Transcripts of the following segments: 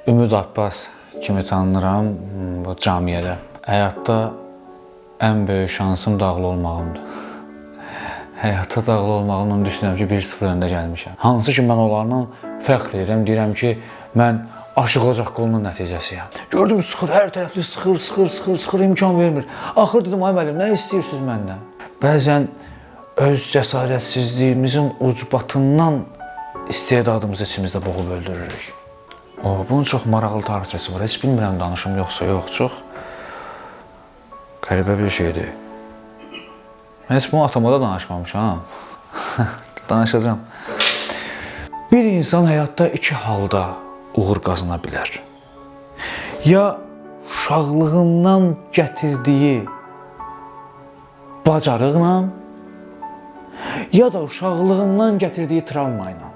Ümid Abbas kimi tanınıram bu camiədə. Həyatda ən böyük şansım dağlı olmağımdır. Həyatda dağlı olmağımla düşünürəm ki, 1-0 öndə gəlmişəm. Hansı ki, mən onlarla fəxr edirəm, deyirəm ki, mən Aşıq Ocaqqulunun nəticəsiyəm. Gördüm, sıxır, hər tərəfli sıxır, sıxır, sıxır, sıxır, imkan vermir. Axır dedim, ay müəllim, nə istəyirsiniz məndən? Bəzən öz cəsarətsizliyimizin ucbatından istedadımızı içimizdə boğub öldürürük. Bunun çox maraqlı tarixçəsi var. Heç bilmirəm danışım yoxsa yox, çox qəribə bir şeydir. Mən heç bunu atama da danışmamışam. Danışacağam. Bir insan həyatda iki halda uğur qazana bilər. Ya uşaqlığından gətirdiyi bacarıqla, ya da uşaqlığından gətirdiyi travma ilə.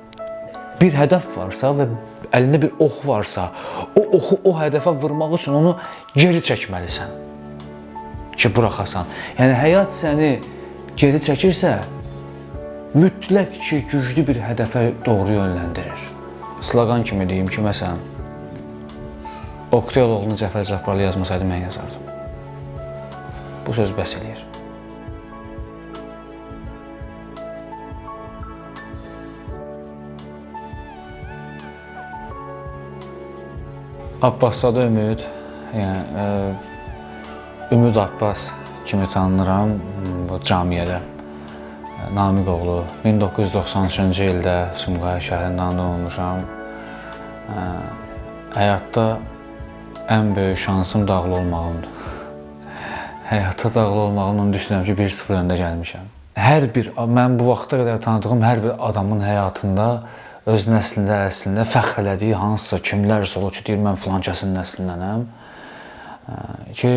Bir hədəf varsa və əlində bir ox varsa, o oxu o hədəfə vurmaq üçün onu geri çəkməlisən ki, buraxasan. Yəni, həyat səni geri çəkirsə, mütləq ki, güclü bir hədəfə doğru yönləndirir. Sloqan kimi deyim ki, məsələn, Oktay oğlunu Cəfər Cabbarlı yazmasaydı, mən yazardım. Bu söz bəs eləyir. Abbaszadə Ümid, yəni Ümid Abbas kimi tanınıram bu camiədə. Namiq oğlu, 1993-cü ildə Sumqayıt şəhərində anadan olmuşam. Həyatda ən böyük şansım dağlı olmağımdır. Həyatda dağlı olmağımla düşünürəm ki, 1-0 öndə gəlmişəm. Hər bir, mən bu vaxta qədər tanıdığım hər bir adamın həyatında öz nəslində, əslində fəxr elədiyi hansısa kimlərsə olur ki, deyir, mən filan kəsin nəslindənəm. Ki,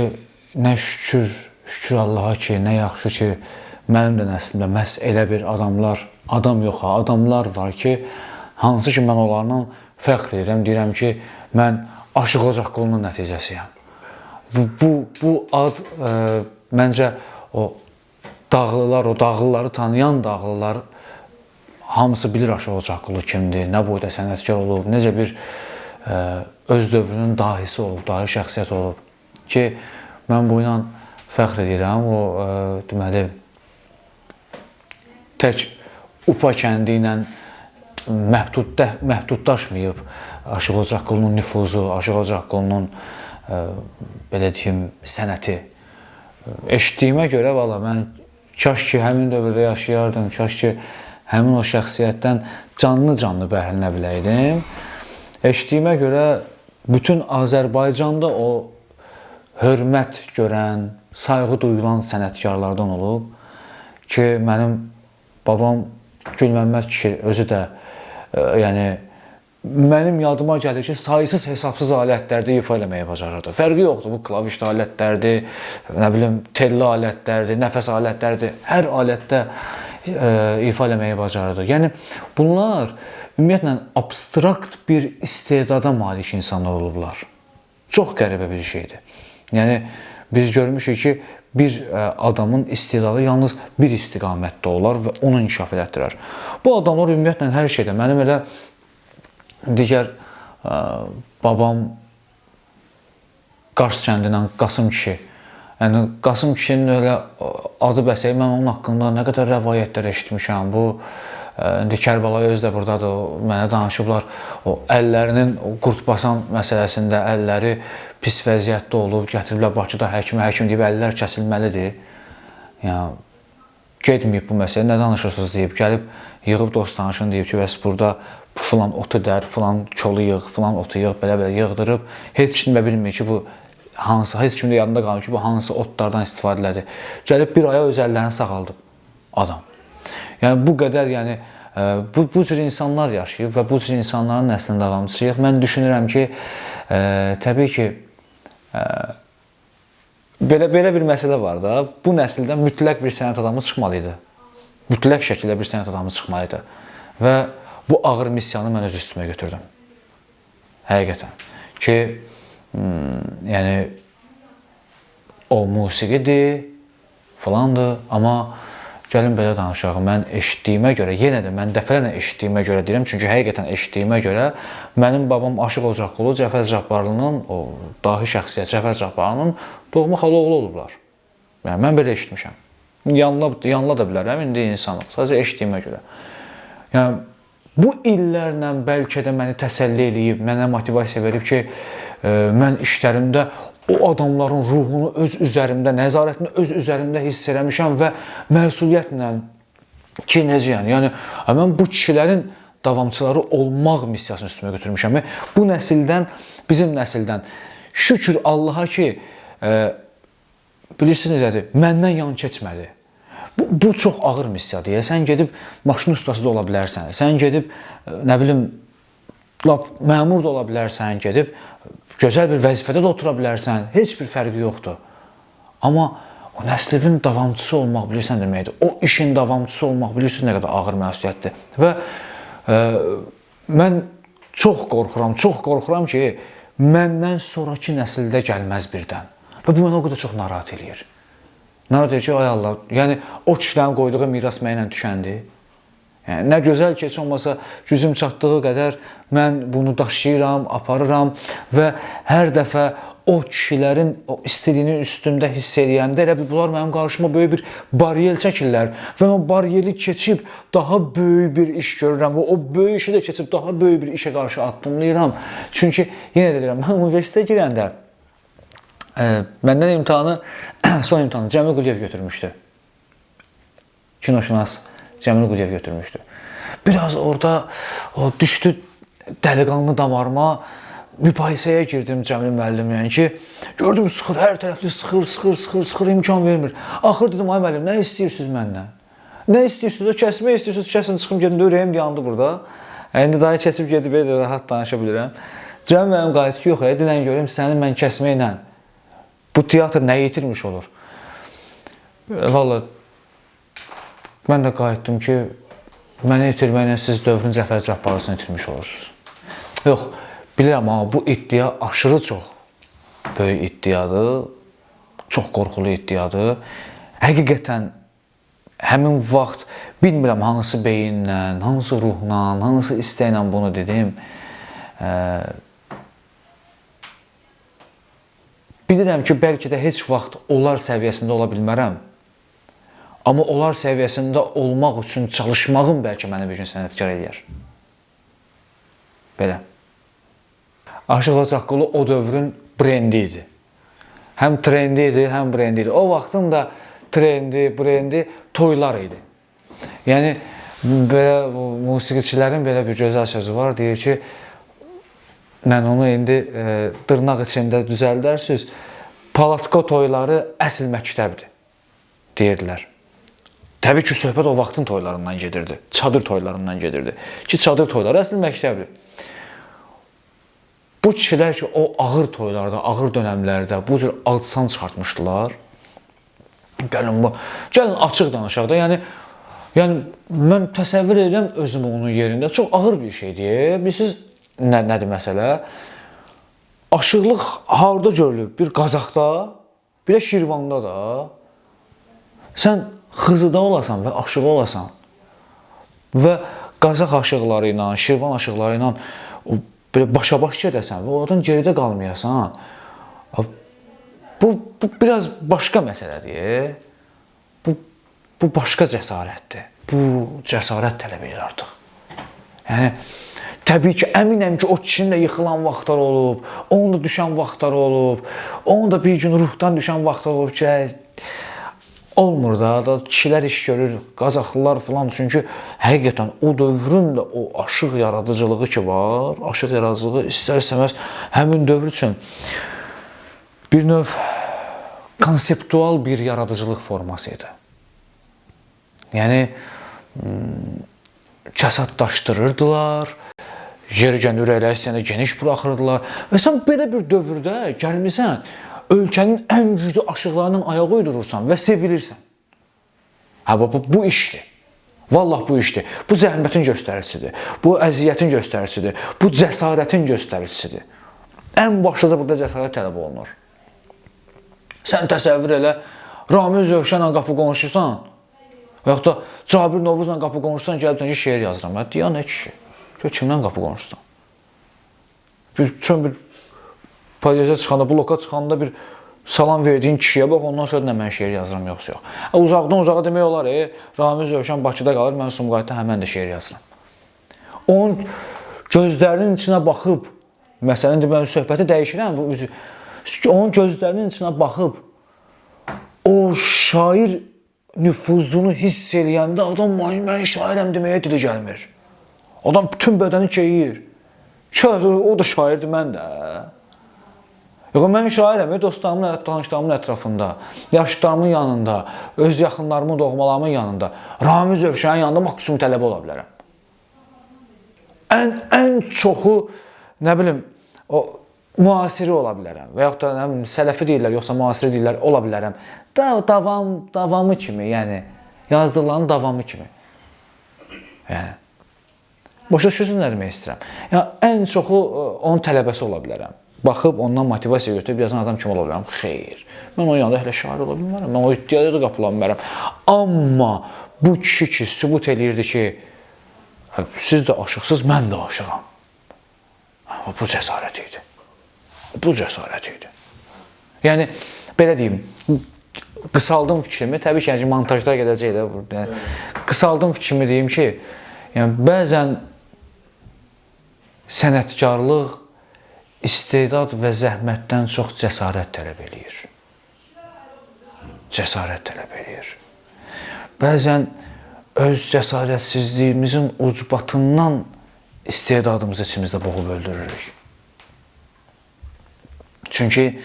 nə şükür, şükür Allaha ki, nə yaxşı ki, mənim də nəslimdə məhz elə bir adamlar, adam yox ha, adamlar var ki, hansı ki, mən onlarla fəxr edirəm, deyirəm ki, mən Aşıq Ocaqqulunun nəticəsiyəm. Bu ad, məncə, o dağlılar, o dağlıları tanıyan dağlılar hamısı bilir Aşıq Ocaqqulu kimdir, nə boyda sənətkar olub, necə bir öz dövrünün dahisi olub, dahi şəxsiyyət olub ki, mən bu ilə fəxr edirəm. O, deməli, tək Upa kəndi ilə məhdudlaşmayıb Aşıq Ocaqqulunun nüfuzu, Aşıq Ocaqqulunun, belə deyim, sənəti. Eşitdiyimə görə, valla, mən kaş ki, həmin dövrdə yaşayardım, kaş ki, həmin o şəxsiyyətdən canlı-canlı bəhrələnə biləydim. Eşitdiyimə görə bütün Azərbaycanda o hörmət görən, sayğı duyulan sənətkarlardan olub ki, mənim babam Gülməmməd kişi özü də, yəni, mənim yadıma gəlir ki, sayısız hesabsız alətlərdə ifa eləməyi bacarırdı. Fərqi yoxdur, bu klavişli alətlərdir, nə bilim, telli alətlərdir, nəfəs alətlərdir, hər alətdə ifa eləməyi bacarırdı. Yəni, bunlar ümumiyyətlə abstrakt bir istedada malik insanlar olublar. Çox qəribə bir şeydir. Yəni, biz görmüşük ki, bir adamın istedadı yalnız bir istiqamətdə olar və onu inkişaf elətdirər. Bu adamlar ümumiyyətlə hər şeydə. Mənim elə digər babam Qars kəndindən Qasım kişi. Yəni, Qasım kişinin elə adı bəsəyi, mən onun haqqında nə qədər rəvayətlər eşitmişəm. Bu, indi Kərbəlayı özü də buradadır, mənə danışıblar. O əllərinin o qurd basan məsələsində əlləri pis vəziyyətdə olub, gətiriblər Bakıda həkimə, həkim deyib, əllər kəsilməlidir. Yəni, getməyib bu məsələ, nə danışırsınız deyib, gəlib yığıb dost danışın deyib ki, bəs burada filan otu dər, filan kolu yığ, filan otu yığ, belə-belə yığdırıb. Heç kim də bilmir ki, bu hansı, heç kim də yadında qalmır ki, bu hansı otlardan istifadə elədi. Gəlib bir aya öz əllərini sağaldıb adam. Yəni, bu qədər, yəni, bu cür insanlar yaşayıb və bu cür insanların nəslinin davamçısıyıq. Mən düşünürəm ki, təbii ki, belə bir məsələ var da, bu nəsildən mütləq bir sənət adamı çıxmalı idi. Mütləq şəkildə bir sənət adamı çıxmalı idi. Və bu ağır missiyanı mən öz üstümə götürdüm. Həqiqətən. Ki, yəni, o musiqidir, filandır, amma Gəlin belə danışaq. Mən eşitdiyimə görə, yenə də mən dəfələrlə eşitdiyimə görə deyirəm, çünki həqiqətən eşitdiyimə görə mənim babam Aşıq Ocaqqulu Cəfər Cabbarlının, o dahi şəxsiyyət Cəfər Cabbarlının doğma xala oğlu olublar. Yəni mən belə eşitmişəm. Yanıla da bilərəm, indi insanıq. Sadəcə eşitdiyimə görə. Yəni bu illərlə bəlkə də məni təsəlli eləyib, mənə motivasiya verib ki, mən işlərimdə o adamların ruhunu öz üzərimdə, nəzarətini öz üzərimdə hiss eləmişəm və məsuliyyətlə ki, necə yəni? Yəni mən bu kişilərin davamçıları olmaq missiyasını üstümə götürmüşəm. Bu nəsildən, bizim nəsildən şükür Allaha ki, bilirsiniz nədir? Məndən yan keçmədi. Bu çox ağır missiyadır. Sən gedib maşın ustası da ola bilərsən. Sən gedib, nə bilim, lap məmur da ola bilərsən, gedib gözəl bir vəzifədə də otura bilərsən. Heç bir fərqi yoxdur. Amma o nəslin davamçısı olmaq bilirsən deməkdir. O işin davamçısı olmaq bilirsiniz nə qədər ağır məsuliyyətdir. Və mən çox qorxuram, ki, məndən sonrakı nəsildə gəlməz birdən. Və bu məni o qədər çox narahat eləyir. Narahat edir ki, ay Allah, yəni o kişilərin qoyduğu miras mənlə tükəndi. Yəni, nə gözəl ki, heç olmasa gücüm çatdığı qədər mən bunu daşıyıram, aparıram və hər dəfə o kişilərin o istiliyinin üstündə hiss eləyəndə elə bil bunlar mənim qarşıma böyük bir bariyer çəkirlər və o bariyeri keçib daha böyük bir iş görürəm və o böyük işi də keçib daha böyük bir işə qarşı addımlayıram. Çünki yenə də deyirəm, mən universitetə girəndə məndən imtahanı, son imtahanı Cəmil Quliyev götürmüşdü. Kinoşünas Cəmil Quliyev götürmüşdü. Biraz orada o düşdü dəliqanlı damarıma, mübahisəyə girdim Cəmil müəllimlə ki, gördüm sıxır, hər tərəfli sıxır, imkan vermir. Axır dedim, ay müəllim, nə istəyirsiniz məndən? Nə istəyirsiniz? Kəsmək istəyirsiniz, kəsin, çıxım gedim, ürəyim yandı burada. İndi daha keçib gedib elə rahat danışa bilirəm. Cəmil müəllim qayıtdı ki, yox, dinən görüm, səni mən kəsməklə bu teatr nə yitirmiş olur? Vallahi, mən də qayıtdım ki, məni itirməklə siz dövrün Cəfər Cabbarlısını itirmiş olursunuz. Yox, bilirəm, amma bu iddia aşırı çox böyük iddiadır, çox qorxulu iddiadır. Həqiqətən həmin vaxt bilmirəm hansı beyinlə, hansı ruhla, hansı istəklə bunu dedim. Bilirəm ki, bəlkə də heç vaxt onlar səviyyəsində ola bilmərəm. Amma onlar səviyyəsində olmaq üçün çalışmağım bəlkə məni bir gün sənətkar eləyər. Belə. Aşıq Ocaqqulu o dövrün brendi idi. Həm trendi idi, həm brendi idi. O vaxtın da trendi, brendi toylar idi. Yəni, belə musiqiçilərin belə bir gözəl sözü var, deyir ki, mən onu indi dırnaq içində düzəldərsiniz, palatko toyları əsl məktəbdir, deyirdilər. Təbii ki, söhbət o vaxtın toylarından gedirdi, çadır toylarından gedirdi. Ki, çadır toyları əsl məktəbdir. Bu kişilər ki, o ağır toylarda, ağır dönəmlərdə bu cür ad-san çıxartmışdılar. Gəlin açıq danışaq da, yəni mən təsəvvür edirəm özümü onun yerində. Çox ağır bir şeydir. Bilirsiniz, nədir məsələ? Aşıqlıq harda görülüb? Bir Qazaxda, bir də Şirvanda da. Sən Xızıda olasan və aşıq olasan və Qazax aşıqları ilə, Şirvan aşıqları ilə belə başa-baş gedəsən və onlardan geridə qalmayasan. Bu biraz başqa məsələdir. Bu başqa cəsarətdir. Bu cəsarət tələb edir artıq. Yəni, təbii ki, əminəm ki, o kişinin də yıxılan vaxtlar olub, onun da düşən vaxtlar olub, onun da bir gün ruhdan düşən vaxtlar olub ki, olmur da, kişilər iş görür, Qazaxlılar filan. Çünki həqiqətən o dövrün də o aşıq yaradıcılığı ki var, aşıq yaradıcılığı istər-istəməz həmin dövr üçün bir növ konseptual bir yaradıcılıq forması idi. Yəni, kəsadlaşdırırdılar, yergən ürəkləri istəyəndə geniş buraxırdılar. Və sən belə bir dövrdə gəlmisən, ölkənin ən güclü aşıqlarının ayağı uydurursan və sevilirsən. Hə, bu işdir. Vallah bu işdir. Bu zəhmətin göstəricisidir. Bu əziyyətin göstəricisidir. Bu cəsarətin göstəricisidir. Ən başlıca burada cəsarət tələb olunur. Sən təsəvvür elə, Ramil Zövşənlə qapı qonşusan, Və yaxud da Cabir Novruzla qapı qonşusan, gəlibsən ki, şeir yazıram. Deyən nə kişi? Gör kimdən qapı qonşusan? Bir podyesə çıxanda, bloka çıxanda bir salam verdiyin kişiyə bax, ondan sonra nə mən şeir yazıram, yoxsa yox. Uzaqdan uzağa demək olar, Ramiz Rövşən Bakıda qalır, mən Sumqayıtda həmən də şeir yazıram. Onun gözlərinin içinə baxıb, məsələn, indi mən söhbəti dəyişirəm, onun gözlərinin içinə baxıb, o şair nüfuzunu hiss eləyəndə adam, mən şairəm deməyə dili gəlmir. Adam bütün bədəni keyir. O da şairdir, mən də. Yox, mən şairəm, dostlarımın, tanışlarımın ətrafında, yaşlılarımın yanında, öz yaxınlarımın, doğmalarımın yanında, Ramiz Rövşənin yanında maksimum tələbə ola bilərəm. Ən çoxu, nə bilim, o müasiri ola bilərəm və yaxud da nə bilim, sələfi deyirlər, yoxsa müasiri deyirlər, ola bilərəm. Davamı kimi, yəni yazdıqlarının davamı kimi. Yəni başa düşürsünüz nə demək istəyirəm? Yəni ən çoxu onun tələbəsi ola bilərəm. Baxıb ondan motivasiya götürüb yazan adam kimi ola bilərəm? Xeyr. Mən onun yanında hələ şair ola bilmərəm. Mən o iddiaya da qapıla bilmərəm. Amma bu kişi ki, sübut eləyirdi ki, siz də aşıqsınız, mən də aşığam. Amma bu cəsarət idi. Bu cəsarət idi. Yəni, belə deyim, qısaldım fikrimi, təbii ki, yəni, montajda gedəcək də. Yəni, qısaldım fikrimi deyim ki, yəni, bəzən sənətkarlıq istedad və zəhmətdən çox cəsarət tələb eləyir. Cəsarət tələb eləyir. Bəzən öz cəsarətsizliyimizin ucbatından istedadımızı içimizdə boğub öldürürük. Çünki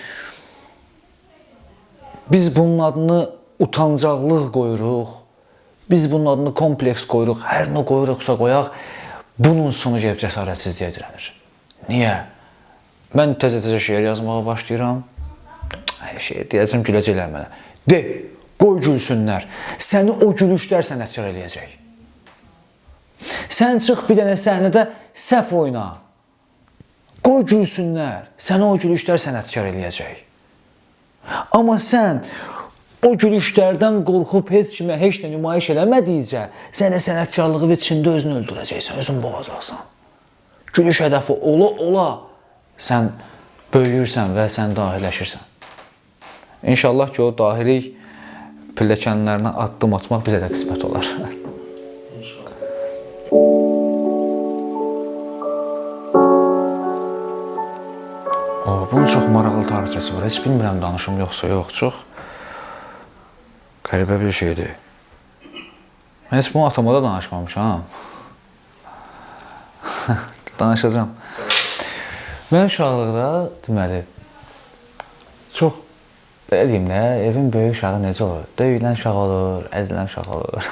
biz bunun adını utancaqlıq qoyuruq, biz bunun adını kompleks qoyuruq, hər nə qoyuruqsa qoyaq, bunun sonu gəlib cəsarətsizliyə dirənir. Niyə? Mən təzə-təzə şeir yazmağa başlayıram. Şeir deyəcəm, güləcəklər mənə. De, qoy gülsünlər. Səni o gülüşlər sənətkar eləyəcək. Sən çıx bir dənə səhnədə səhv oyna. Qoy gülsünlər. Səni o gülüşlər sənətkar eləyəcək. Amma sən o gülüşlərdən qorxub heç kimə heç nə nümayiş eləmədikcə, sən də sənətkarlığı və içində özünü öldürəcəksən, özünü boğacaqsan. Gülüş hədəfi ola-ola sən böyüyürsən və sən dahiləşirsən. İnşallah ki, o dahilik pilləkənlərinə addım atmaq bizə də qismət olar. İnşallah. Bunun çox maraqlı tarixçəsi var. Heç bilmirəm danışım yoxsa yox. Çox qəribə bir şeydir. Mən heç bunu atama da danışmamışam. Danışacağam. Mən uşaqlıqda, deməli, çox, belə deyim də, evin böyük uşağı necə olur? Döyülən uşaq olur, əzilən uşaq olur.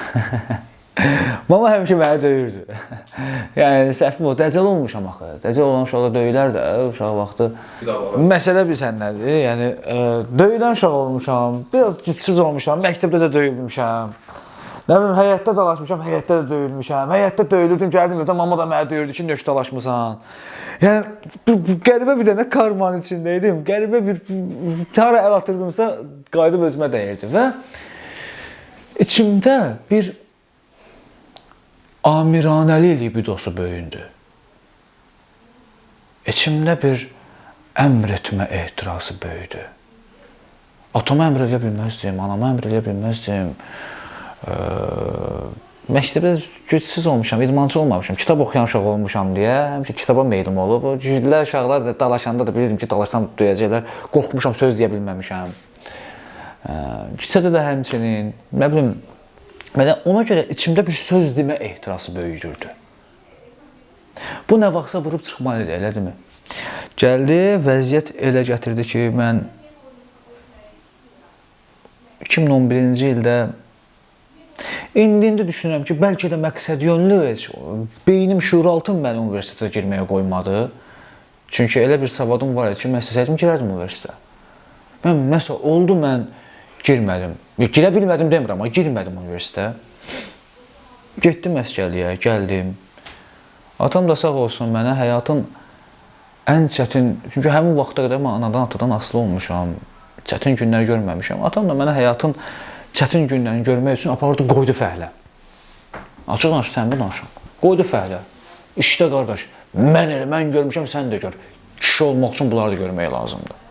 Mama həmişə məni döyürdü. Yəni, səhvim o, dəcəl olmuşam axı. Dəcəl olan uşaq da döyülər də, uşaq vaxtı. Məsələ bilsən nədir? Yəni, döyülən uşaq olmuşam, biraz gücsüz olmuşam, məktəbdə də döyülmüşəm. Nə bilim, həyətdə dalaşmışam, həyətdə də döyülmüşəm. Həyətdə döyülürdüm, gəldim evdə, mama da mənə döyürdü ki, nöş dalaşmısan. Yəni, qəribə bir dənə karmanın içindəydim. Qəribə bir, hara əl atırdımsa, qayıdıb özümə dəyirdi. Və içimdə bir amiranəli libidosu böyündü. İçimdə bir əmr etmə ehtirası böyüdü. Atama əmr eləyə bilməzdim, anama əmr eləyə bilməzdim. Məktəbdə gücsüz olmuşam, idmançı olmamışam, kitab oxuyan uşaq olmuşam deyə həmişə kitaba meylim olub. O güclülər, uşaqlar da dalaşanda da bilirdim ki, dalaşsam döyəcəklər. Qorxmuşam, söz deyə bilməmişəm. Küçədə də həmçinin, nə bilim, ona görə içimdə bir söz demə ehtirası böyüyürdü. Bu nə vaxtsa vurub çıxmalı idi, elədimi? Gəldi, vəziyyət elə gətirdi ki, mən 2011-ci ildə İndi düşünürəm ki, bəlkə də məqsədyönlü heç beynim, şuuraltım məni universitetə girməyə qoymadı. Çünki elə bir savadım var idi ki, mən istəsəydim girərdim universitetə. Mən nəsə oldu, mən girmədim. Girə bilmədim demirəm, amma girmədim universitetə. Getdim əsgərliyə, gəldim. Atam da sağ olsun mənə həyatın ən çətin, çünki həmin vaxta qədər mən anadan, atadan asılı olmuşam, çətin günlər görməmişəm. Atam da mənə həyatın çətin günlərini görmək üçün apardı, qoydu fəhlə. Açıq danış, səmimi danışım. Qoydu fəhlə. İşdə qardaş, mən elə, mən görmüşəm, sən də gör. Kişi olmaq üçün bunları da görmək lazımdır.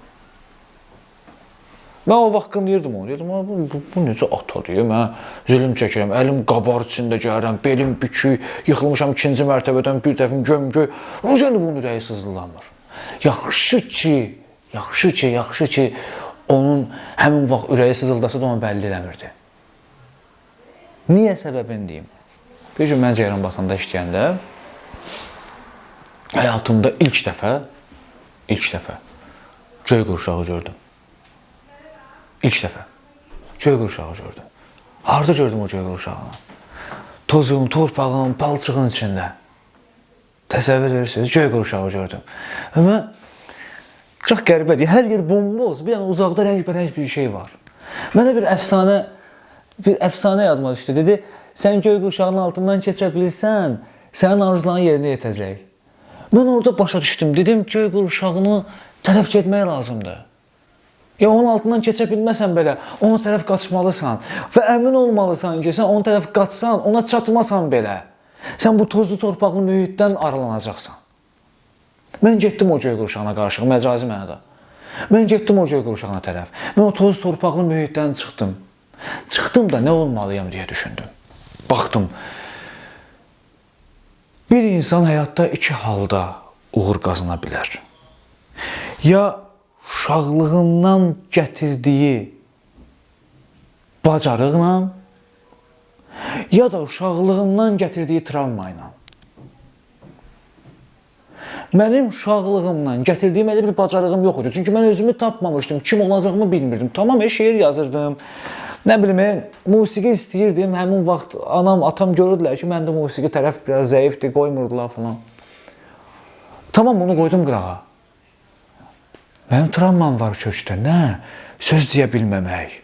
Mən o vaxt qınayırdım onu. Deyirdim, bu necə atadır? Mən zülüm çəkirəm, əlim qabar içində gəlirəm, belim bükük, yıxılmışam ikinci mərtəbədən bir dəfə gömgöy. Necə bunun ürəyi sızılanmır? Yaxşı ki, onun həmin vaxt ürəyi sızıldasa da onu bəlli eləmirdi. Niyə səbəbini deyim? Bir gün mən Ceyranbatanda işləyəndə həyatımda ilk dəfə göy qurşağı gördüm. İlk dəfə göy qurşağı gördüm. Harda gördüm o göy qurşağını? Tozun, torpağın, palçığın içində. Təsəvvür edirsiniz, göy qurşağı gördüm. Və mən çox qəribədir. Hər yer bomboz, bir dənə uzaqda rəngbərəng bir şey var. Mənə bir əfsanə yadıma düşdü. Dedi, sən göy qurşağının altından keçə bilsən, sənin arzuların yerinə yetəcək. Mən orada başa düşdüm. Dedim, göy qurşağını tərəf getmək lazımdır. Ya onun altından keçə bilməsən belə, ona tərəf qaçmalısan və əmin olmalısan ki, sən ona tərəf qaçsan, ona çatmasan belə, sən bu tozlu torpaqlı mühitdən aralanacaqsan. Mən getdim o göy qurşağına qarşı, məcazi mənada. Mən getdim o göy qurşağına tərəf. Mən o toz torpaqlı mühitdən çıxdım. Çıxdım da nə olmalıyam deyə düşündüm. Baxdım. Bir insan həyatda iki halda uğur qazana bilər. Ya uşaqlığından gətirdiyi bacarıqla, ya da uşaqlığından gətirdiyi travma ilə. Mənim uşaqlığımdan gətirdiyim elə bir bacarığım yox idi. Çünki mən özümü tapmamışdım, kim olacağımı bilmirdim. Tamam, şeir yazırdım, nə bilim, musiqi istəyirdim. Həmin vaxt anam, atam görürdülər ki, məndə musiqi tərəf biraz zəifdir, qoymurdular falan. Tamam, bunu qoydum qırağa. Mənim travmam var kökdə, nə? Söz deyə bilməmək.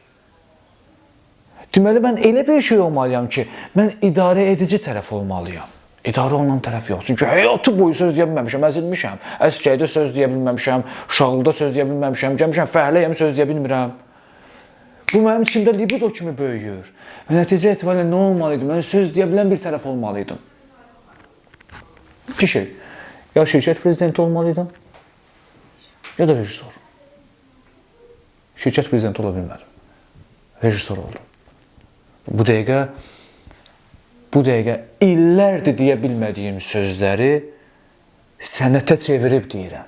Deməli, mən elə bir şey olmalıyam ki, mən idarə edici tərəf olmalıyam. İdarə olunan tərəf yox. Çünki həyatı boyu söz deyə bilməmişəm, əzilmişəm. Əskəkdə söz deyə bilməmişəm, uşaqlıqda söz deyə bilməmişəm, gəlmişəm, fəhləyəm, söz deyə bilmirəm. Bu mənim içimdə libido kimi böyüyür. Və nəticə etibarilə nə olmalıydım? Mən söz deyə bilən bir tərəf olmalıydım. İki şey. Ya şirkət prezidenti olmalıydım, ya da rejissor. Şirkət prezidenti ola bilmədim. Rejissor oldum. Bu dəqiqə illərdir deyə bilmədiyim sözləri sənətə çevirib deyirəm.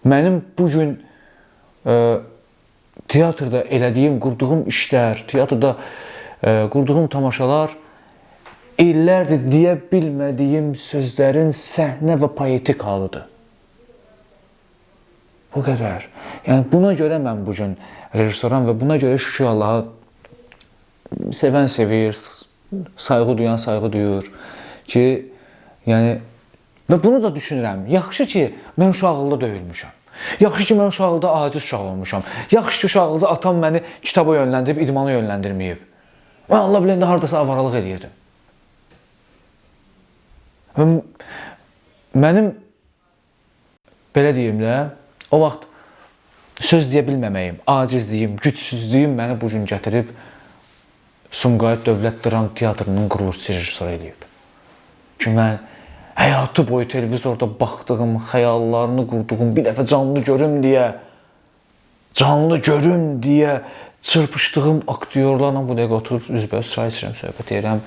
Mənim bugün teatrda elədiyim, qurduğum işlər, teatrda qurduğum tamaşalar illərdir deyə bilmədiyim sözlərin səhnə və poetik halıdır. Bu qədər. Yəni buna görə mən bugün rejissoram və buna görə şükür Allaha sevən sevir, sayğı duyan sayğı duyur ki, yəni və bunu da düşünürəm. Yaxşı ki, mən uşaqlıqda döyülmüşəm. Yaxşı ki, mən uşaqlıqda aciz uşaq olmuşam. Yaxşı ki, uşaqlıqda atam məni kitaba yönləndirib, idmana yönləndirməyib. Mən Allah bilir, haradasa avaralıq eləyirdim. Mənim, belə deyim də, o vaxt söz deyə bilməməyim, acizliyim, gücsüzlüyüm məni bugün gətirib Sumqayıt Dövlət Dram Teatrının quruluşçu rejissoru eləyib. Ki, mən həyatı boyu televizorda baxdığım, xəyallarını qurduğum, bir dəfə canlı görüm deyə çırpışdığım aktyorlarla bu dəqiqə oturub üzbəüz çay içirəm, söhbət edirəm,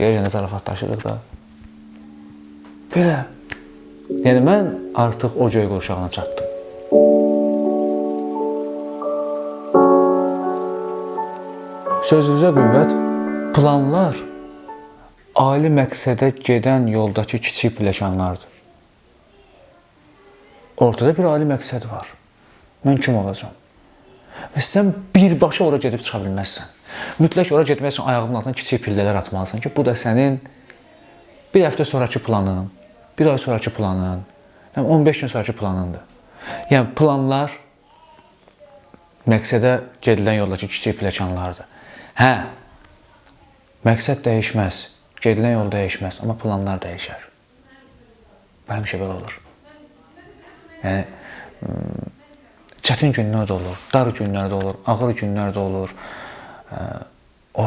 yercənə zarafatlaşırıq da. Belə. Yəni, mən artıq o göy qurşağına çatdım. Sözünüzə qüvvət, planlar ali məqsədə gedən yoldakı kiçik pilləkənlardır. Ortada bir ali məqsəd var. Mən kim olacam? Və sən birbaşa ora gedib çıxa bilməzsən. Mütləq ora getmək üçün ayağının altına kiçik pillələr atmalısan ki, bu da sənin bir həftə sonraki planın, bir ay sonraki planın, 15 gün sonraki planındır. Yəni, planlar məqsədə gedilən yoldakı kiçik pilləkənlardır. Hə, məqsəd dəyişməz, gedilən yol dəyişməz, amma planlar dəyişər. Bu həmişə belə olur. Yəni, Çətin günlər də olur, dar günlər də olur, ağır günlər də olur. O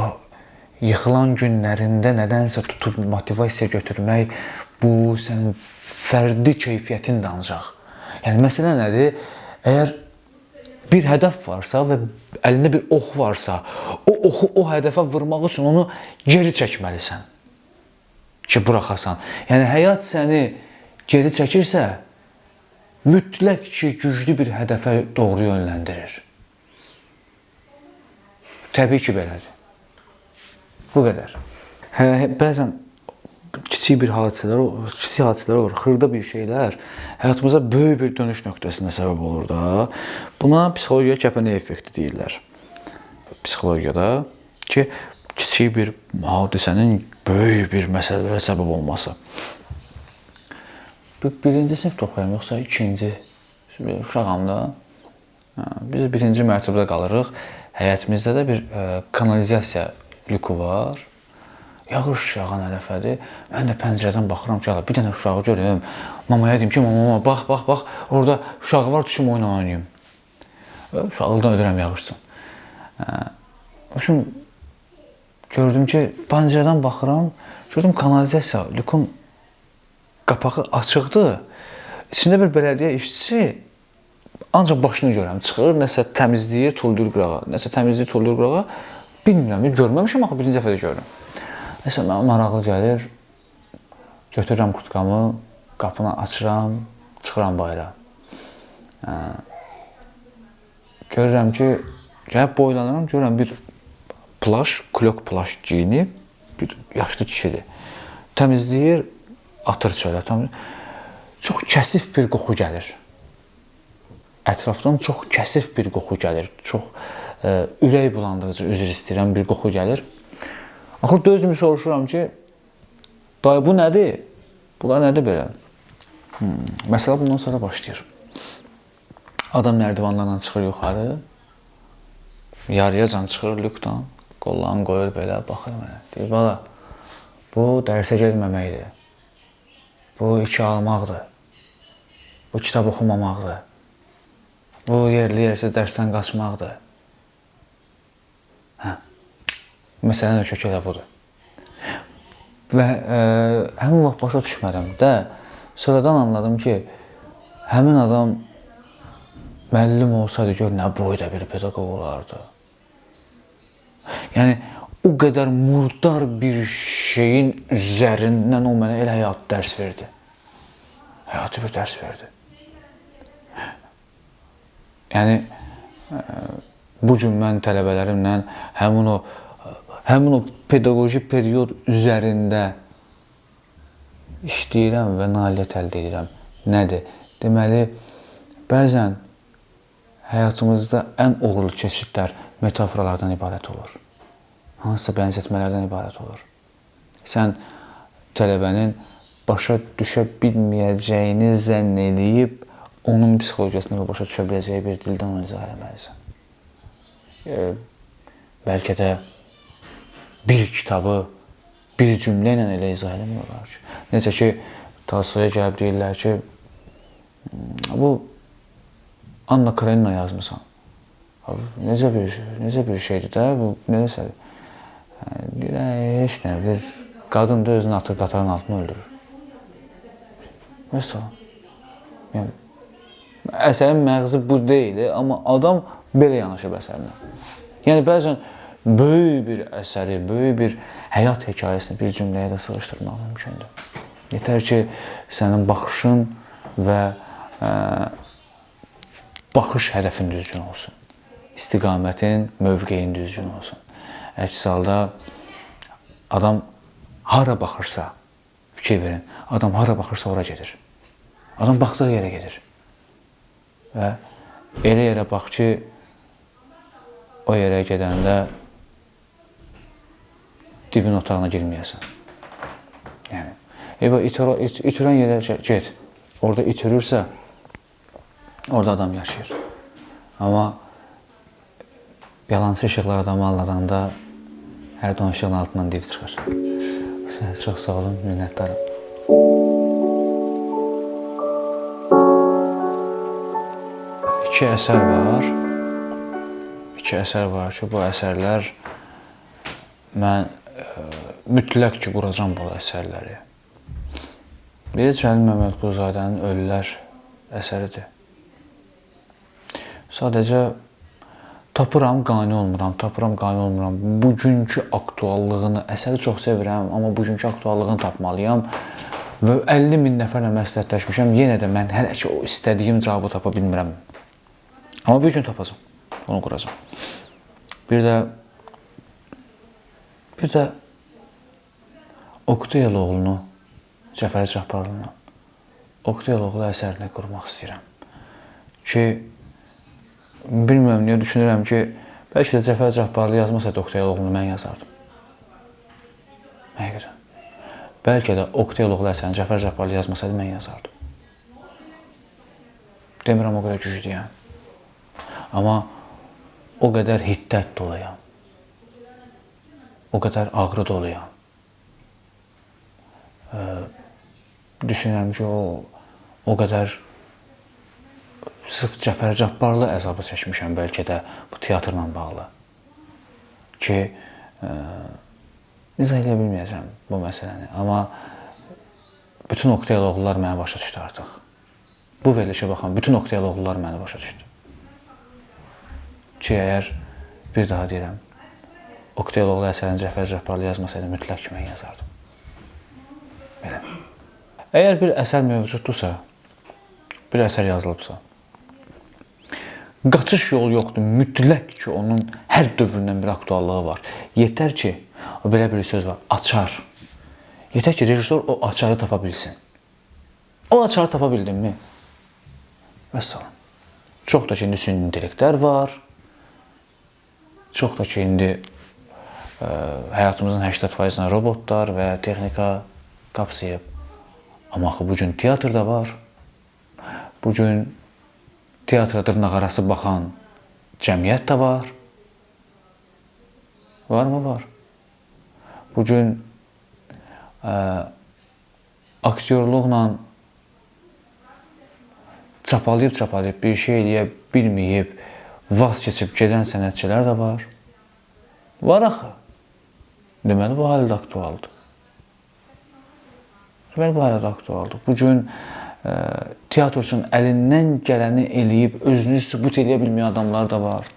yıxılan günlərində nədənsə tutub motivasiya götürmək, bu sənin fərdi keyfiyyətindir ancaq. Yəni məsələ nədir? Əgər bir hədəf varsa və əlində bir ox varsa, o oxu o hədəfə vurmaq üçün onu geri çəkməlisən ki, buraxasan. Yəni həyat səni geri çəkirsə, mütləq ki, güclü bir hədəfə doğru yönləndirir. Təbii ki, belədir. Bu qədər. Hə, bəzən kiçik bir hadisələr, kiçik hadisələr olur, xırda bir şeylər həyatımıza böyük bir dönüş nöqtəsinə səbəb olur da. Buna psixologiya kəpənək effekti deyirlər. Psixologiyada ki, kiçik bir hadisənin böyük bir məsələlərə səbəb olması. Birinci sinifdə oxuyuram, yoxsa ikinci, uşağam da. Biz birinci mərtəbədə qalırıq. Həyətimizdə də bir kanalizasiya lüku var. Yağış yağan ərəfədir. Mən də pəncərədən baxıram ki, bir dənə uşağı görüm. Mamaya deyim ki, mama, bax, bax, bax, orada uşağı var, düşüm oyunla oynayım. Uşaqlıqdan ödürəm yağışsın. Şimdi gördüm ki, pəncərədən baxıram, gördüm kanalizasiya lükun qapağı açıqdır. İçində bir bələdiyyə işçisi ancaq başını görürəm. Çıxır, nəsə təmizləyir, tulluyur qırağa. Nəsə təmizləyir, tulluyur qırağa. Bilmirəm, görməmişəm, axı birinci dəfə də görürəm. Nəsə mənə maraqlı gəlir. Götürürəm kurtkamı, qapını açıram, çıxıram bayıra. Görürəm ki, gəlib boylanıram, görürəm bir plaş, klok plaş giyinib, bir yaşlı kişidir. Təmizləyir, atır çölə. Çox kəsif bir qoxu gəlir. Ətrafdan çox kəsif bir qoxu gəlir. Çox ürək bulandırıcı, üzr istəyirəm, bir qoxu gəlir. Axır dözmür, soruşuram ki, dayı bu nədir? Bunlar nədir belə? Məsələ bundan sonra başlayır. Adam nərdivanlarla çıxır yuxarı, yarıyacan çıxır lükdan, qollarını qoyur belə, baxır mənə. Deyir, bala, bu dərsə getməməkdir. Bu iki almaqdır. Bu kitab oxumamaqdır. Bu yerli yersiz dərsdən qaçmaqdır. Hə. Məsələnin kökü elə budur. Və həmin vaxt başa düşmədim də, sonradan anladım ki, həmin adam müəllim olsaydı gör nə boyda bir pedaqoq olardı. Yəni, o qədər murdar bir şeyin üzərindən o mənə elə həyat dərs verdi. Həyatı bir dərs verdi. Yəni, bu gün mən tələbələrimlə həmin o pedaqoji period üzərində işləyirəm və nailiyyət əldə edirəm. Nədir? Deməli, bəzən həyatımızda ən uğurlu keçidlər metaforalardan ibarət olur. Hansısa bənzətmələrdən ibarət olur. Sən tələbənin başa düşə bilməyəcəyini zənn eləyib, onun psixologiyasını və başa düşə biləcəyi bir dildən onu izah eləməlisən. Bəlkə də bir kitabı bir cümlə ilə elə izah eləmək olar ki. Necə ki, Tolstoya gəlib deyirlər ki, bu Anna Karenina yazmısan. Necə bir şeydir də, bu necəsə? Deyir, heç nə, bir qadın da özünü atır, qatarın altını öldürür. Məsələn, yəni, əsərin məğzi bu deyil, amma adam belə yanaşıb əsərinə. Yəni, bəzən böyük bir əsəri, böyük bir həyat hekayəsini bir cümləyə də sığışdırmaq mümkündür. Yetər ki, sənin baxışın və baxış hədəfin düzgün olsun. İstiqamətin, mövqeyin düzgün olsun. Əks halda adam hara baxırsa, fikir verin, adam hara baxırsa ora gedir. Adam baxdığı yerə gedir. Və elə yerə bax ki, o yerə gedəndə divin otağına girməyəsən. Yəni, itirən yerə get. Orada itirürsə, orada adam yaşayır. Amma yalancı işıqlar adamı aldadanda hər don işığın altından div çıxır. Çox sağ olun, minnətdarım. İki əsər var. İki əsər var ki, bu əsərlər mən mütləq ki, quracam bu əsərləri. Biri Cəlil Məmmədquluzadənin Ölülər əsəridir. Sadəcə tapıram, qane olmuram, tapıram, qane olmuram. Bugünkü aktuallığını, əsəri çox sevirəm, amma bugünkü aktuallığını tapmalıyam. Və 50 min nəfərlə məsləhətləşmişəm, yenə də mən hələ ki o istədiyim cavabı tapa bilmirəm. Amma bir gün tapacam, onu quracam. Bir də Oqtay Eloğlunu, Cəfər Cabbarlının Oqtay Eloğlu əsərini qurmaq istəyirəm. Ki, bilmirəm niyə düşünürəm ki, bəlkə də Cəfər Cabbarlı yazmasaydı Oqtay Eloğlunu mən yazardım. Həqiqətən. Bəlkə də Oqtay Eloğlu əsərini Cəfər Cabbarlı yazmasaydı mən yazardım. Demirəm o qədər güclüyəm. Amma o qədər hiddət doluyam. O qədər ağrı doluyam. Düşünürəm ki, o qədər sırf Cəfər Cabbarlı əzabı çəkmişəm bəlkə də bu teatrla bağlı. Ki, izah eləyə bilməyəcəm bu məsələni. Amma bütün Oqtay Eloğlular məni başa düşdü artıq. Bu verilişə baxan bütün Oqtay Eloğlular məni başa düşdü. Ki, əgər bir daha deyirəm, Oqtay Eloğlu əsərini Cəfər Cabbarlı yazmasaydı mütləq ki, mən yazardım. Belə. Əgər bir əsər mövcuddursa, bir əsər yazılıbsa, qaçış yolu yoxdur. Mütləq ki, onun hər dövründən bir aktuallığı var. Yetər ki, belə bir söz var, açar. Yetər ki, rejissor o açarı tapa bilsin. O açarı tapa bildinmi? Vəssalam. Çox da ki, indi süni intellektlər var. Çox da ki, indi həyatımızın 80%-ını robotlar və texnika qapsayıb. Amma axı bugün teatr da var. Bugün teatra dırnaqarası baxan cəmiyyət də var. Varmı? Var. Bugün aktyorluqla çapalayıb bir şey eləyə bilməyib, vaz keçib gedən sənətçilər də var. Var axı. Deməli, bu hələ də aktualdır. Deməli, bu hələ də aktualdır. Bugün teatr üçün əlindən gələni eləyib, özünü sübut eləyə bilməyən adamlar da var.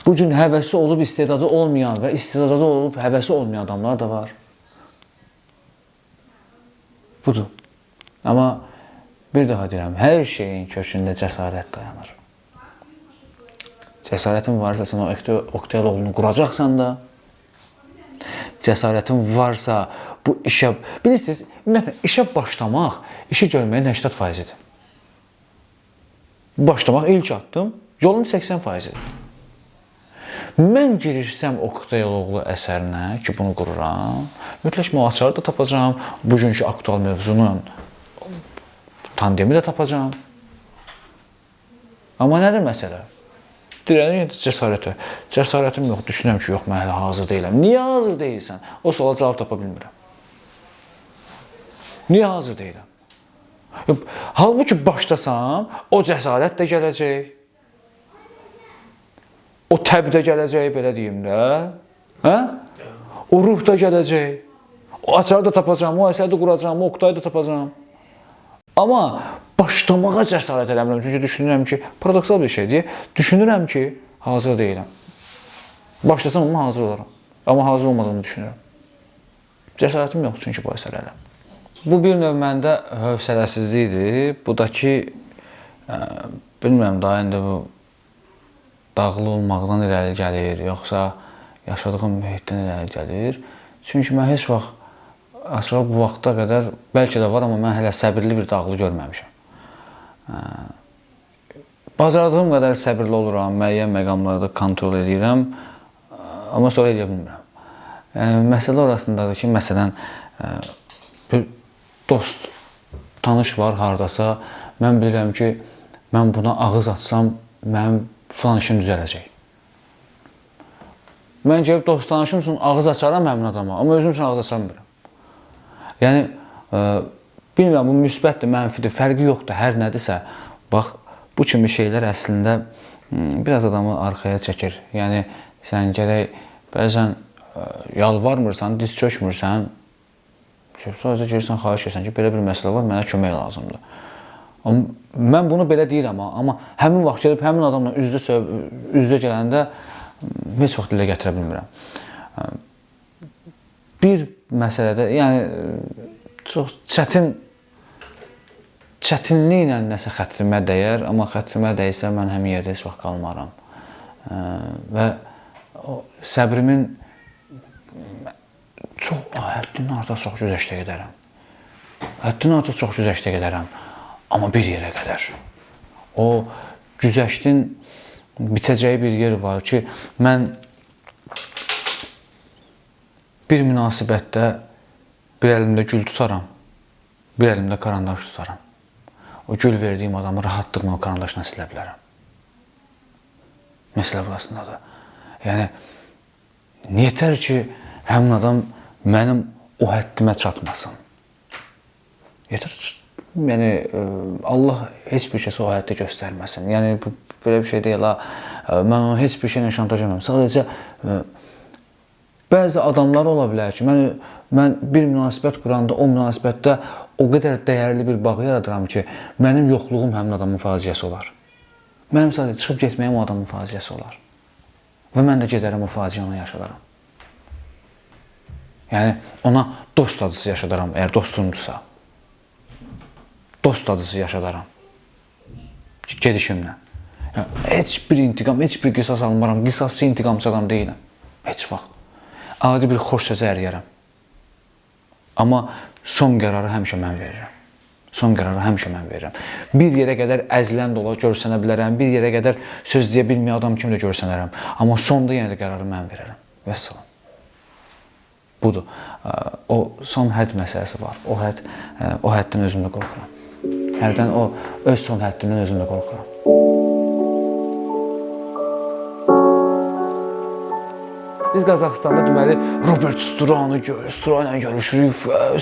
Bugün həvəsi olub, istedadı olmayan və istedadı olub, həvəsi olmayan adamlar da var. Budur. Amma bir daha deyirəm, hər şeyin kökündə cəsarət dayanır. Cəsarətin varsa, sən o Oqtay Eloğlunu quracaqsan da, cəsarətin varsa bu işə, bilirsiniz, ümumiyyətlə, işə başlamaq, işi görməyin 80%-idir. Başlamaq ilk addım, yolun 80%-idir. Mən girsəm Oqtay Eloğlu əsərinə ki, bunu qururam, mütləq mən o açarı da tapacam, bugünkü aktual mövzunun tandemi də tapacam. Amma nədir məsələ? Dirənir cəsarətə. Cəsarətim yox, düşünürəm ki, yox, mən hələ hazır deyiləm. Niyə hazır deyilsən? O suala cavab tapa bilmirəm. Niyə hazır deyiləm? Halbuki başlasam, o cəsarət də gələcək. O təb də gələcək, belə deyim də. Hə? O ruh da gələcək. O açarı da tapacam, o əsəri də quracam, o Oqtayı da tapacam. Amma başlamağa cəsarət eləmirəm. Çünki düşünürəm ki, paradoksal bir şeydir. Düşünürəm ki, hazır deyiləm. Başlasam amma hazır olaram. Amma hazır olmadığımı düşünürəm. Cəsarətim yoxdur çünki bu əsər hələ. Bu bir növ məndə hövsələsizlikdir. Bu da ki, bilmirəm daha indi bu dağlı olmaqdan irəli gəlir, yoxsa yaşadığım mühitdən irəli gəlir. Çünki mən heç vaxt, əsla bu vaxta qədər, bəlkə də var, amma mən hələ səbirli bir dağlı görməmişəm. Bacardığım qədər səbirli oluram, müəyyən məqamlarda kontrol edirəm, amma sonra eləyə bilmirəm. Məsələ orasındadır ki, məsələn, bir dost, tanış var hardasa, mən bilirəm ki, mən buna ağız atsam, mənim filan işim düzələcək. Mən gəlib dost tanışım üçün ağız açaram həmin adama, amma özüm üçün ağız açamıram. Yəni, bilmirəm, bu müsbətdir, mənfidir, fərqi yoxdur, hər nədirsə, bax, Bu kimi şeylər əslində biraz adamı arxaya çəkir. Yəni sən gərək bəzən yalvarmırsan, diz çökmürsən, sadəcə gəlirsən, xahiş edirsən ki, belə bir məsələ var, mənə kömək lazımdır. Amma mən bunu belə deyirəm, amma həmin vaxt gəlib həmin adamla üz-üzə gələndə heç vaxt dilə gətirə bilmirəm. Bir məsələdə, yəni çox çətinliklə nəsə xətrimə dəyər, amma xətrimə dəysə mən həmin yerdə heç vaxt qalmaram. Və o səbrimin çox həddindən artıq çox güzəştə gedərəm. Həddindən artıq çox güzəştə gedərəm. Amma bir yerə qədər. O güzəştin bitəcəyi bir yer var ki, mən bir münasibətdə bir əlimdə gül tutaram, bir əlimdə karandaş tutaram. O gül verdiyim adamı rahatlıqla o karandaşla silə bilərəm. Məsələ burasındadır. Yəni, yetər ki, həmin adam mənim o həddimə çatmasın. Yetər ki, yəni, Allah heç bir kəsə o həddi göstərməsin. Yəni, bu belə bir şey deyil, ha. Mən onu heç bir şeylə şantaj etmirəm. Sadəcə, bəzi adamlar ola bilər ki, mən bir münasibət quranda o münasibətdə o qədər dəyərli bir bağ yaradıram ki, mənim yoxluğum həmin adamın faciəsi olar. Mənim sadəcə çıxıb getməyim o adamın faciəsi olar. Və mən də gedərəm o faciəni yaşadaram. Yəni, ona dost acısı yaşadaram, əgər dostumdursa. Dost acısı yaşadaram. Gedişimlə. Yəni, heç bir intiqam, heç bir qisas almaram. Qisasçı, intiqamçı adam deyiləm. Heç vaxt. Adi bir xoş sözə əriyərəm. Amma son qərarı həmişə mən verirəm. Son qərarı həmişə mən verirəm. Bir yerə qədər əzilən də ola görsənə bilərəm, bir yerə qədər söz deyə bilməyən adam kimi də görsənərəm. Amma sonda yenə də qərarı mən verərəm. Vəssalam. Budur. O son hədd məsələsi var. O hədd, o həddən özüm də qorxuram. Hərdən o öz son həddimdən özüm də qorxuram. Biz Qazaxıstanda deməli Robert Stray'ı ilə görüşürük.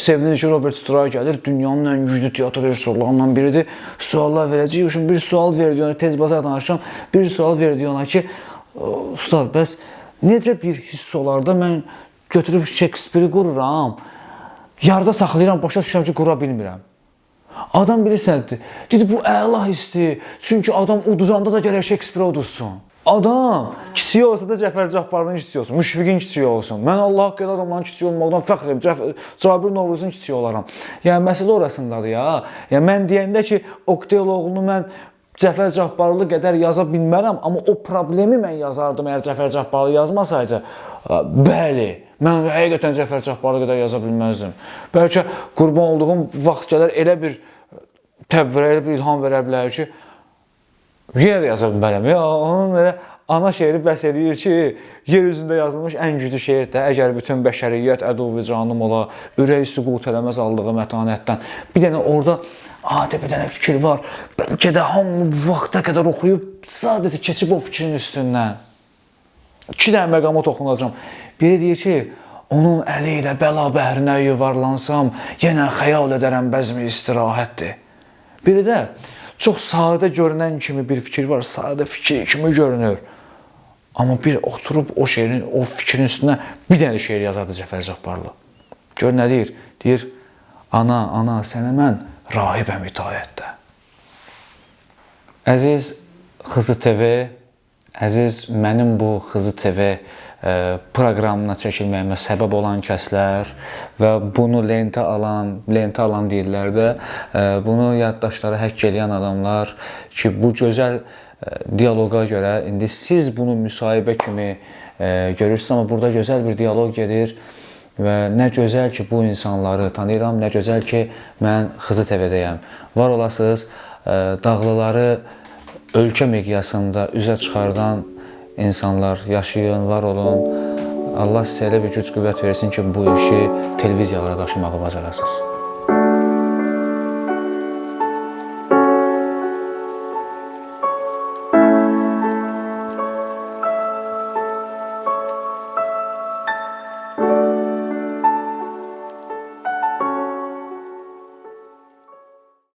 Sevinirik ki, Robert Stray gəlir. Dünyanın ən güclü teatr rejissorlarından biridir. Suallar verəcəyik. Şimdi bir sual verdi ona, tez bazar danışıram. Bir sual verdi ona ki, ustad, bəs necə bir hiss olar da mən götürüb Şekspiri qururam, yarıda saxlayıram, başa düşürəm ki, qura bilmirəm. Adam bilirsən, dedi bu əla hissdir. Çünki adam uduzanda da gərək Şekspirə uduzsun. Adam kiçiyi olsa da Cəfər Cabbarlının kiçiyi olsun, Müşfiqin kiçiyi olsun. Mən Allah haqqı adamların kiçiyi olmaqdan fəxr edirəm. Cabir Novruzun kiçiyi olaram. Yəni məsələ orasındadır ya. Yəni mən deyəndə ki, Oktay oğlunu mən Cəfər Cabbarlı qədər yaza bilmərəm, amma o problemi mən yazardım əgər Cəfər Cabbarlı yazmasaydı. Bəli, mən həqiqətən Cəfər Cabbarlı qədər yaza bilməzdim. Bəlkə qurban olduğum vaxt gələr elə bir təb verər, elə bir ilham verə bilər ki, yenə də yaza bilmərəm. Ya, onun elə ana şeiri bəs eləyir ki, yer üzündə yazılmış ən güclü şeir də, əgər bütün bəşəriyyət əduv-i canım ola, ürək süqut eləməz aldığı mətanətdən. Bir dənə orada adi bir dənə fikir var. Bəlkə də hamı bu vaxta qədər oxuyub, sadəcə keçib o fikrin üstündən. 2 dənə məqama toxunacağam. Biri deyir ki, onun əli ilə bəla bəhrinə yuvarlansam, yenə xəyal edərəm bəzmi istirahətdir. Biri də çox sadə görünən kimi bir fikir var, sadə fikir kimi görünür. Amma bir oturub o şeirin, o fikrin üstünə bir dənə şeir yazardı Cəfər Cabbarlı. Gör nə deyir? Deyir, ana, ana, sənə mən rahibəm itaətdə. Əziz Xızı TV, əziz mənim bu Xızı TV proqramına çəkilməyimə səbəb olan kəslər və bunu lentə alan deyirlər də, bunu yaddaşlara həkk eləyən adamlar ki, bu gözəl dialoqa görə indi siz bunu müsahibə kimi görürsünüz, amma burada gözəl bir dialoq gedir və nə gözəl ki, bu insanları tanıyıram, nə gözəl ki, mən Xızı TV-dəyəm. Var olasınız, dağlıları ölkə miqyasında üzə çıxardan insanlar, yaşayın, var olun. Allah sizə elə bir güc qüvvət versin ki, bu işi televiziyalara daşımağı bacarasınız.